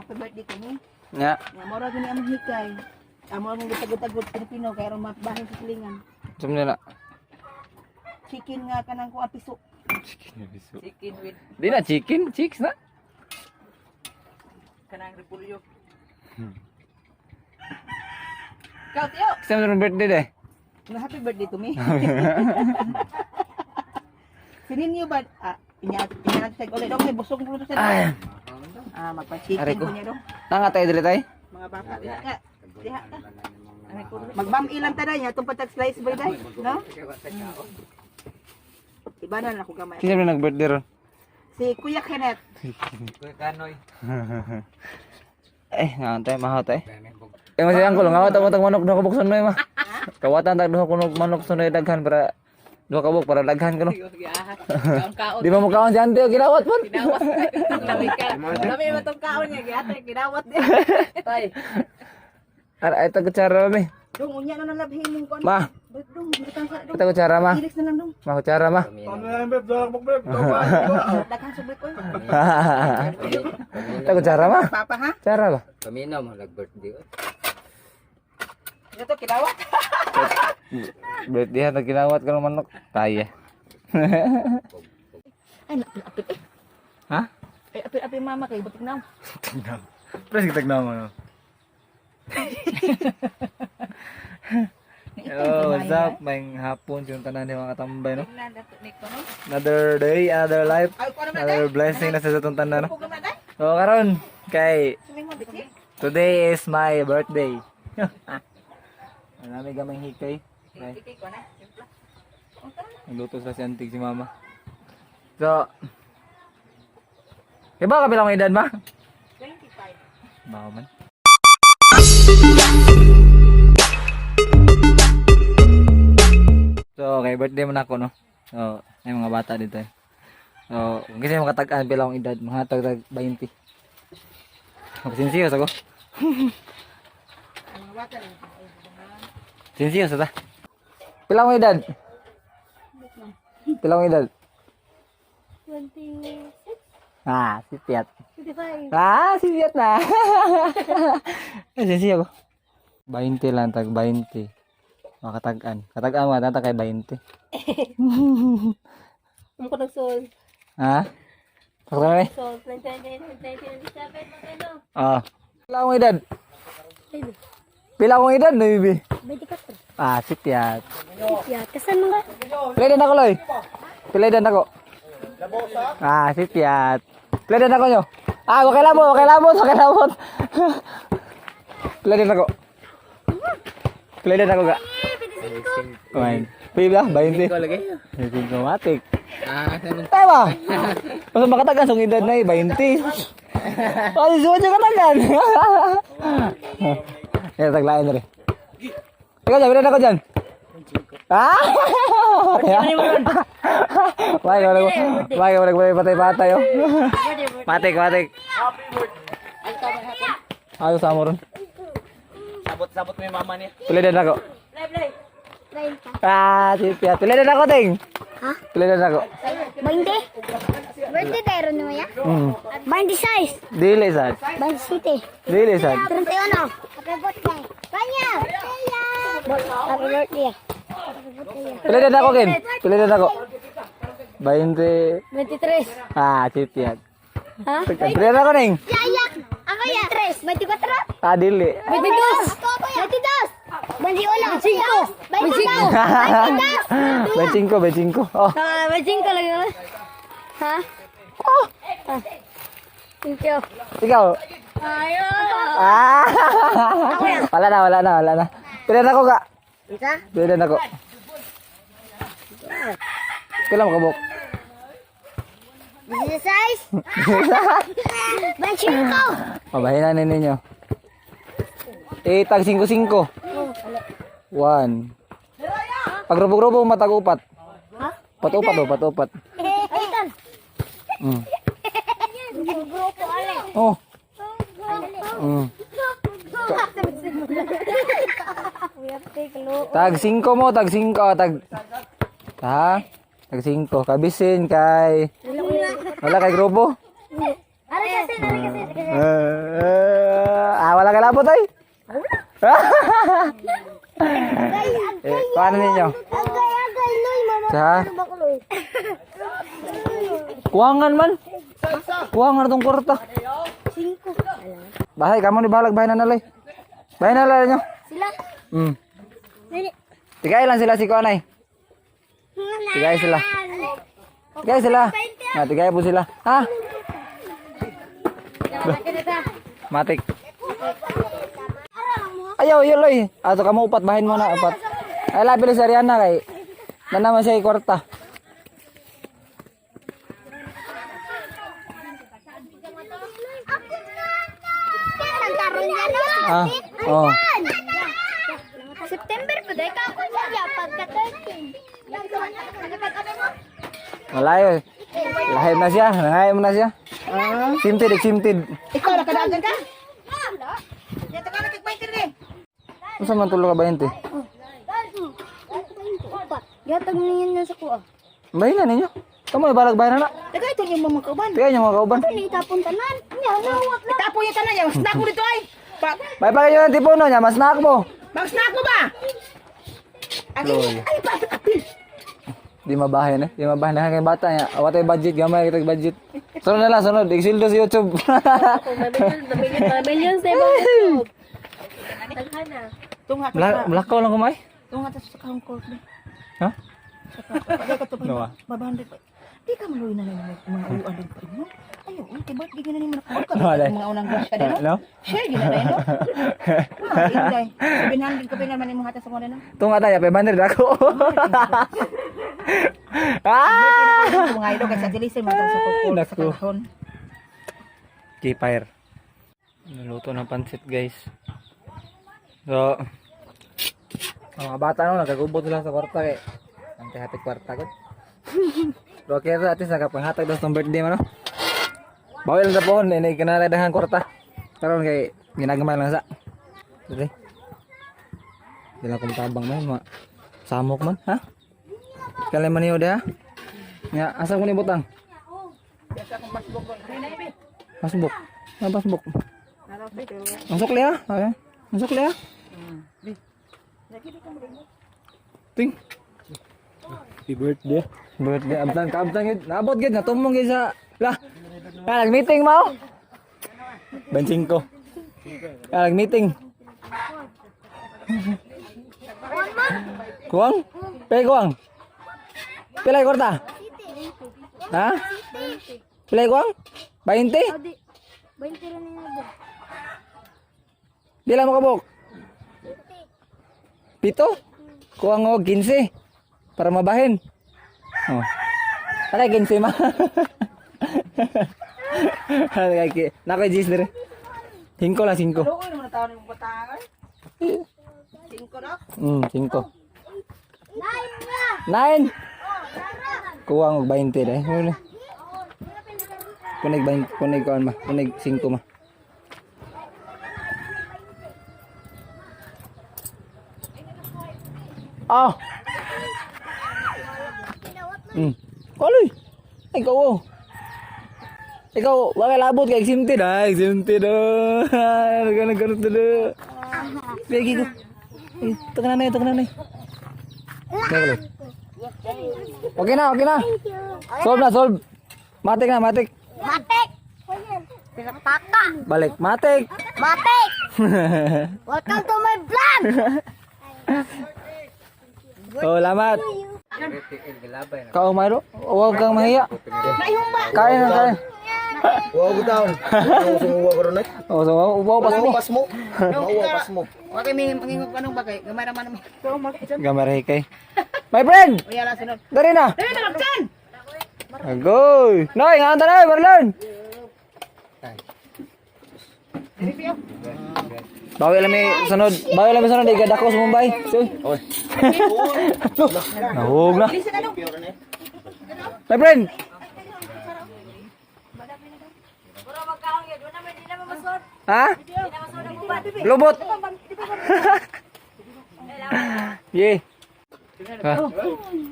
Happy birthday kami. Nga. Nga mora gani among hikay. Amo ang gitagod-tagod Pilipino kay aron mabahin sa silingan. Sum na. Chicken nga kanang kuan piso. Chicken biso. Chicken with Di na chicken, chicks na. kanang repolyo. Ikaw, Tiyo! Kasi mo birthday de. Nga happy birthday to me. Sininyo ba ah, inya inya tag ulit dong kay busog mo sa. Ay. Ah, magpa-chicken Aray ko. ko niya dong. Nanga tayo dili tay. Mga bata diha ka. Diha ka. Magbam-ilang ta niya itong patag slice ba day, no? Iba na lang ako gamay. Kinsa man nag-birthday ron? Si Kuya Kenneth. Kuya Kanoy. Eh, nga tayo mahaw tayo. Eh, masih angkol, nga ta mo manok duha ka buk sunoy ma. Kawatan tag duha kuno manok sunoy daghan para duha ka buk para daghan kuno. Kaon kaon. Di ba mo kaon si ante o kinawat man? Kinawat. Lami ka. Lami mo tong kaon niya. Gihatay, kinawat niya. Tay. Ara ay tag kutsara mi. Dong unya na nang labhin mong kuan. Ma, Dong, butang ka dong. tag kutsara ma. Felix na lang dong. Ma kutsara ma. Daghang subli ko. Tag kutsara ma. Papa ha? Kutsara ba? Paminaw mo nag-birthday. Ito kinawat. Birthday ha tag kinawat ka ng manok. Tayo. Ay, apil eh. Ha? Ay, apil apil mama kay butik na. Tignan. Pres kitagnaw mo no. Yo, what's up? May hapon yung tanan ni mga katambay no. Another day, another life, Ay, kuan naman another blessing na sa atong tanan no. ko man day. So karon kay Suming mo bitsi. today is my birthday. Ang dami gamay hikay. Okay. Nagluto sa si antig si mama. So, Iba ka bilang edad ma? 25. Baka man. So, okay, birthday mo na ako, no? So, may mga bata dito eh. So, kung kasi makatag-an bilang akong edad, mga tag 20. Magsinsiyo sa ko. Ang mga bata lang. Sinsiyo sa ta. Pila akong edad? Pila akong edad? 26, Ah, si Piat. 25. Ah, si Piat na. Eh, sinsiyo ko. 20 lang, tag 20. Makatag-an. Katag-an mo, tata kay 20. Ang ko nagsol. Ha? Sakto na eh. Sol, 29, 27, magkano? Ah. Pila akong edad? Pila akong edad na, baby? 24. Ah, si Piat. Ya, kasan mga? Pila edad ako, Loy? Pila edad ako? Ah, si Piat. Pila edad ako nyo? Ah, okay lamot, okay lamot, okay lamot. Pila edad ako? Pila edad ako ga? Kumain. Pila, 20. lagi. 25 matik. Ah, Tama! Basta makatagan, sung edad na eh, 20. Oh, suwan yung katagan. Yan, taglain na rin. Ikaw dyan, bilan ako dyan. Ah! Why ka why ka wala patay-patay oh. Matik, matik. Ayo sa ron. Sabot-sabot mo yung mama niya. Pila din ako. Play, play. 30. Ah, si Pia. Pila din ako, ting. Ha? Pila din ako. 20? 20 tayo naman ya? 26. Dili sad. 27. Dili sad. 31. Happy birthday. Kanya! Happy birthday. Happy birthday. Pila din ako, Ken. Pila din ako. 20. 23. Ah, si Pia. Ha? Pila din ako, ning. Ya, ya. Ako ya. 23. 24. Ah, dili. 22. 22. 21. 25. 25. 25, 25. Oh. Ah, 25 lagi naman. Ha? Oh. Thank you. Ikaw. Ayo. Ah! Wala na, wala na, wala na. Pila na ako ka. Isa? Pila na ako. Pila mo kabuk? 16. 25. Mabahin na ninyo. Eh, tag 5-5. 1. Pag grupo-grupo, matag-upat. Ha? Pat-upat oh, pat-upat. Ay, Grupo ale. Oh. Tag 5 mo, tag 5, tag. Ha? Tag 5. Kabisin kay. Wala kay grupo? Aray, kasi, dali kasi. Kasi. Ah, wala ka labot ay. Eh, paano ninyo? Agay, agay, Loy, mama. Sa? Ano ba ko, Loy? Kuwangan man. Kuwangan na tong kwarta. Cinco. Bahay, kamo ni balag, bahay na nalay. Bahay na nalay nyo. Sila. Dali. Tigay lang sila si Kuanay. Tigay sila. Tigay sila. Ah, tigay po sila. Ha? Matik. Ayaw, yun loy. Ato kamo upat bahin mo na upat. Ay labi si Ariana kay. Na naman siya kwarta. Ah, oh. September pa dahil ka ako siya pagka 13. Malayo. Lahim na siya, nangayam na siya. Simtid, simtid. Ikaw nakadagan ka? Dito ka nagkagbaintin eh. Unsa man tulo ka 20? Gatag niya na sa kuha. Bahin na ninyo. Kamo balag bahin na na. Taga ito yung mga kauban. Tigay niyo mga kauban. Ano itapon tanan? Nya, nawat na. Itapo yung tanan yan. Snack mo dito ay. Pag, May pagay nyo ng tipuno niya, mas snack mo. mag-snack mo ba? Ang ini, ay pa, apil. Di mabahin eh. Di mabahin na kay bata niya. Awa tayo budget, gamay kita budget. Sunod na lang, sunod. Iksildo sa YouTube. Millions na ibang YouTube. Taghana. Tungha to sa, Malakaw lang kumay. tungha to sa kahong court. Ha? Pagay ka to pa. Nawa. 500 pa. Di ka maluwi na lang yung mga uyuan din pa mo. Ayo, okay ba? Di na nimo nakaon ka. Wala. Mga unang grasya din, no? No? Share gina na, no? Ah, inday. 700 ka pa naman imong hata sa mga no? Tunga tayo, 500 ako. Ah! Mga idol kasi dili sa mga sa kukul sa Naku. kalahon. K-Fire. Naluto ng pansit, guys. So, ang mga bata no, nagkagubot sila sa kwarta kay. Ang hapit kwarta ko. Pero kaya sa atin, nakapanghatag daw sa birthday mo, no? Bawi lang sa pohon, ini kinaladahan kwarta. Karon kay ginagmay lang sa. Dili. Dili akong tabang man, ma. Samok man, ha? Kalay man niyo ha? Ya, asa ko ni butang? Pasbok. Ah, pasbok. Ang sukli ha? Okay. Ang sukli ha? Ting. Happy birthday. Birthday abtan ka abtan gid. Naabot gid natumong gid sa lah. Ah, nag-meeting mo. 25. Ah, nag-meeting. Kuang? Pe kuang. Pilay kwarta? Ha? Pilay kuang? 20? Adi. 20 lang niya ba? Di lang makabok. Pito? Kuha ngo 15 para mabahin. Oh. Nakay 15 ma. Nakay ki. Nakay gis dire. 5 lang 5. Luoy naman na taon yung batangan. Cinco na. 5. Nine na. 9. Kuha ngo 20 dai. Huli. Kunig 20, kunig kuan ma, kunig 5 ma. Ah. Kaloy. Ikaw oh. Ikaw, wala labot kay exempted ah, exempted ah. Nagana ganun to. Lagi ko. Eh, taka na na, taka na na. Kaloy. Okay na, okay na. Solve na, solve. Matik na, matik. Matik. Taka. Balik, matik. Matik. Welcome to my vlog. Oh, lamat. Kau Milo, huwag kang mahiya. Kain na, kain. Wow, taon. Sumuwa ko ron eh. Oh, so, ubaw, pas mo. Pas mo. Mauwa, pas mo. Wa kay may mangingog anong bagay. Gamay ra man mo. Gamare kay. My friend! Uya lang sunod. Dari na! Dali na magchan. Agoy! Noy, nga na, Marlon! Bawi lang may sunod. Bawi lang may sunod. Igad ako sa Mumbai. Sige. Nahug na. My friend! Ha? Lubot! Ye. Ha?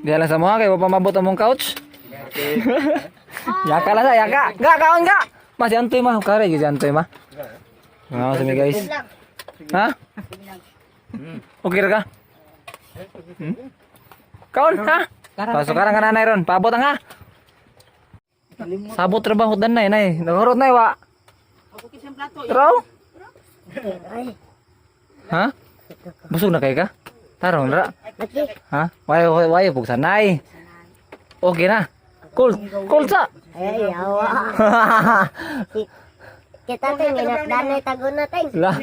Di lang sa mga kay wa pa mabot ang mong couch. Yaka lang sa yaka. Ga kaon ga. Ma, si Antoy, ma. Kare, si Antoy, ma. Mga sa mi, guys. Ha? Okay ra ka? Hmm? Kaon, ha? Pasukaran ka na, nay, ron. Paabot ang ha. Sabot trabaho dan nay, nay. Nagurot nay wa. Ako kisang plato. Raw? Ha? Busog na kay ka? Tarong ra. Ha? Wayo wayo pug sanay. Okay na. Cool. Cool sa. Ay, yawa. Kita ting inatdanay taguna ting. Lah.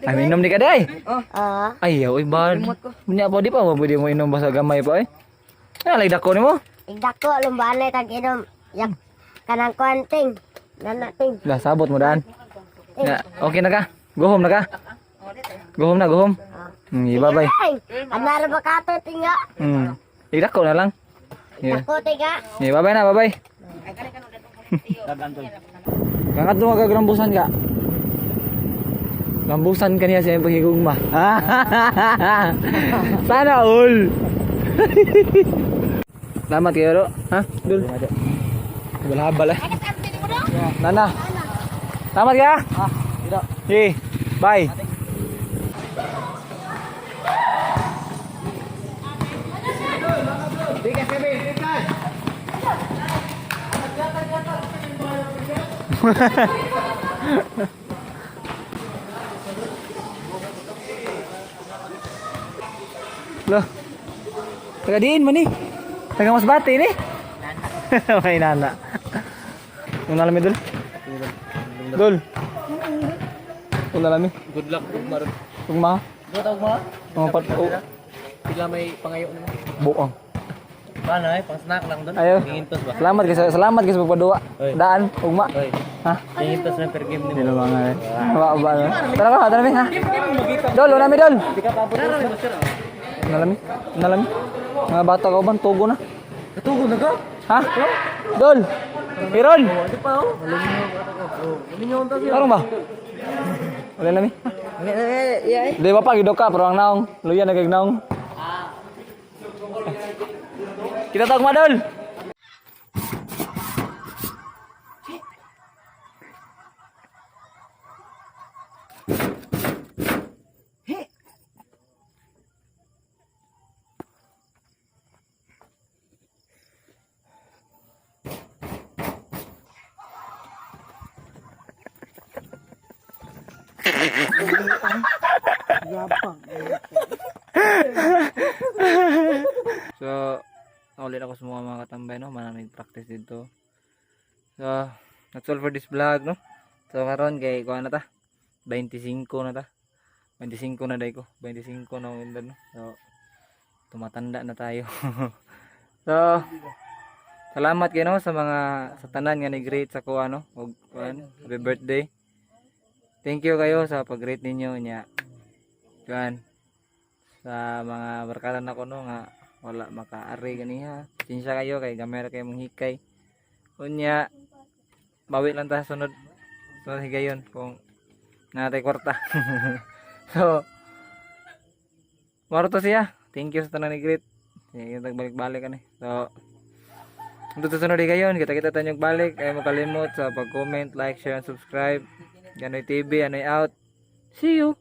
Ay minom ni ka day. Ah, Ay, oy ba. Munya pa di pa mo pwede mo inom basta gamay pa eh. Ay, lay dako nimo. igdako lumbanay tag inom. Yak kanang kuan ting. Nana ting. Lah sabot mo daan. Ya, okay na ka? Go home na ka? Go home na, go home. Bye bye. Ay, anara ba ka to tinga? Igdako na lang. Yeah. Dako tinga. Yeah, bye bye na, bye bye. Kangat mo kagrambusan ka. Rambusan ka niya sa iyong paghigugma. Sana all. Salamat kayo, Ro. Ha? Dul. Habal-habal eh. Nana. Salamat ka. Ah, Hey, bye. Loh. Taga diin man ni. Taga Masbate ni. May nana. Una lami dul. Dul. Una lami. Good luck ug maron. Ugma. Do tawag mo? Mga pat oh, Pila may pangayo nimo. buong. Paano eh, pang snack lang doon. Ayo. Hingintos ba? Salamat guys, salamat guys pagpaduwa. Oy. Daan, ugma. Oy. Ha? Hingintos na per game nimo. Hindi na mga eh. Ba ba. Tara ka, tara mi ha. Dol, una mi dol. Una lami. Una lami. Mga bata ka uban tugo na. Tugo na ka? Ha? Dol. Iron. Di pa oh. Tarong ba? Wala lami. Di ba pa gidok ka pero ang naong, luya na kay naong. Kita tawag madol. So, ulit ako sa mga katambay, no? Manamig practice dito. So, that's all for this vlog, no? So, karon kay kuha na ta. 25 na ta. 25 na day ko. 25 na ang edad, no? So, tumatanda na tayo. So, salamat kayo, no? Sa mga, sa tanan nga ni-greet sa kuha, no? Og, kuan, happy birthday. Thank you kayo sa pag-greet ninyo niya. Kuan, sa mga barkada nako no nga wala makaari ganiha. Sinsya kayo kay gamay ra kayo mong hikay. Unya bawi lang ta sunod sunod higayon kung natay kwarta. So maro to siya. Thank you sa tanan ni greet. Sige, balik-balik ani. So hangtod sa sunod higayon, kita-kita tanyog balik. Ay mo kalimot sa pag-comment, like, share, and subscribe. Ganoy TV, anoy out. See you.